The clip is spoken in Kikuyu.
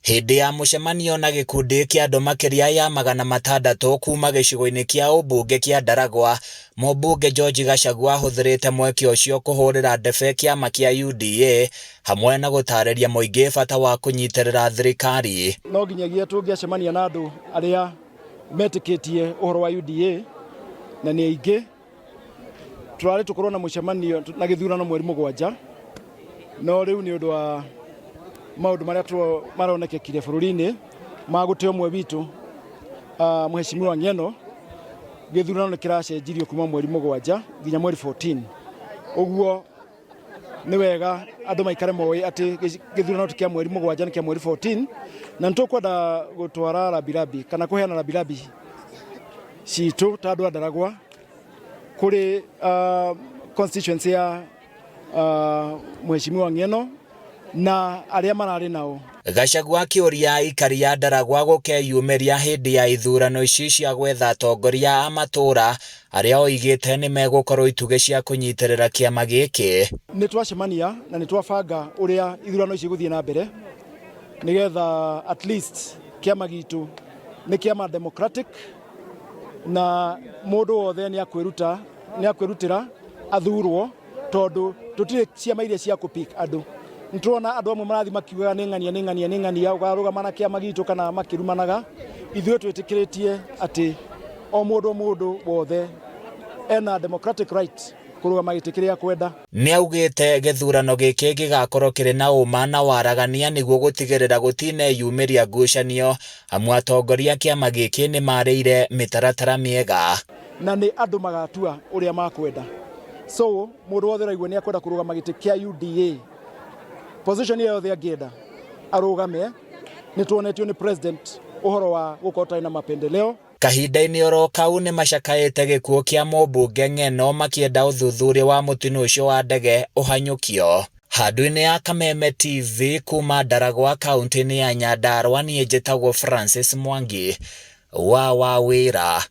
Hĩndĩ ya mũcemanio na gĩkundi kĩa andũ makĩria ya 600 kuma gĩcigo-inĩ kĩa ũmbunge kĩa Ndaragwa, mũmbunge George Gachagua ahũthĩrĩte mweke ũcio kũhũrĩra ndebe kĩama kĩa UDA hamwe na gũtarĩria mũingĩ bata wa kũnyitĩrĩra thirikari. No nginyagia tũngĩacemania na andũ arĩa metĩkĩtie ũhoro wa UDA na nĩ aingĩ. Tũrarĩ tũkorwo na mũcemanio na gĩthurano mweri 7, no rĩu nĩ ũndũ wa maũndũ marĩa maronekekire bũrũri-inĩ ma gũte ũmwe witũ, Mheshimiwa Ng'eno, gĩthurano nĩ kĩracenjirio kuma mweri 7 nginya mweri 14. Ũguo nĩ wega andũ maikare moĩ atĩ gĩthurano ti kĩa mweri 7, nĩ kĩa mweri 14, na nĩ tũkwenda gũtwara rambirambi kana kũheana rambirambi citũ ta andũ a Ndaragwa kũrĩ constituency ya Mheshimiwa Ng'eno na arĩa mararĩ nao. Gachagua akĩũria aikari a Ndaragwa gũkeyumĩria hĩndĩ ya ithurano ici cia gwetha atongoria a matũũra arĩa oigĩte nĩ megũkorwo itugĩ cia kũnyitĩrĩra kĩama gĩkĩ. Nĩ twacemania na nĩ twabanga ũrĩa ithurano ici igũthiĩ na mbere nĩgetha at least kĩama gitũ nĩ kĩama democratic na mũndũ wothe nĩ akwĩruta nĩ akwĩrutĩra athurwo, tondũ tũtirĩ ciama iria cia kũ-pick andũ. Nĩ tũrona andũ amwe marathiĩ makiugaga nĩ ng'ania, nĩ ng'ania, nĩ ng'ania ũkarũgama na kĩama gitũ kana makĩrumanaga. Ithuĩ twĩtĩkĩrĩtie atĩ o mũndũ, o mũndũ wothe ena democratic right kũrũgama gĩtĩ kĩrĩa akwenda. Nĩ augĩte gĩthurano gĩkĩ gĩgakorwo kĩrĩ na ũma na waragania nĩguo gũtigĩrĩra gũtineyumĩria ngucanio, amu atongoria a kĩama gĩkĩ nĩ marĩire mĩtaratara mĩega. Na nĩ andũ magatua ũrĩa makwenda. So mũndũ wothe ũraigua nĩ akwenda kũrũgama gĩtĩ kĩa UDA, position ĩyo yothe angĩenda arũgame, nĩ tuonetio nĩ president ũhoro wa gũkorwo tarĩ na mapendeleo. Kahinda-inĩ oro kau nĩ macakaĩte gĩkuũ kĩa mũmbunge Ng'eno makĩenda ũthuthuria wa mũtino ũcio wa ndege ũhanyũkio. Handũ-inĩ ya Kameme TV kuma Ndaragwa kaunti-inĩ ya Nyandarua, niĩ njĩtagwo Francis Mwangi wa Wawĩra.